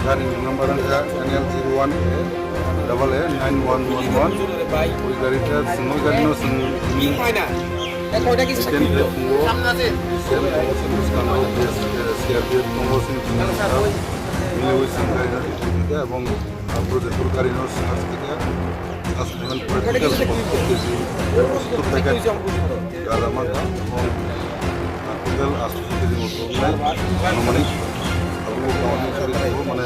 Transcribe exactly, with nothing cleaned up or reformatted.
Gari ni number wngkha N L zero one A double A nine one one one. Oi gari ta chwng o gari no chwng second phai tongo, second tongo chwng bwskango, eh, C R P F tongo chwng bwskango. Bini oi chwng gari no tongkha khe, ebong, ah, Brojepur gari no search khe khe, last time practical forty K G, forty K G gala mangkha, ebong, ah, total asto K G moto wngnai, anumanik. Abo ni kawan ni sari abo mane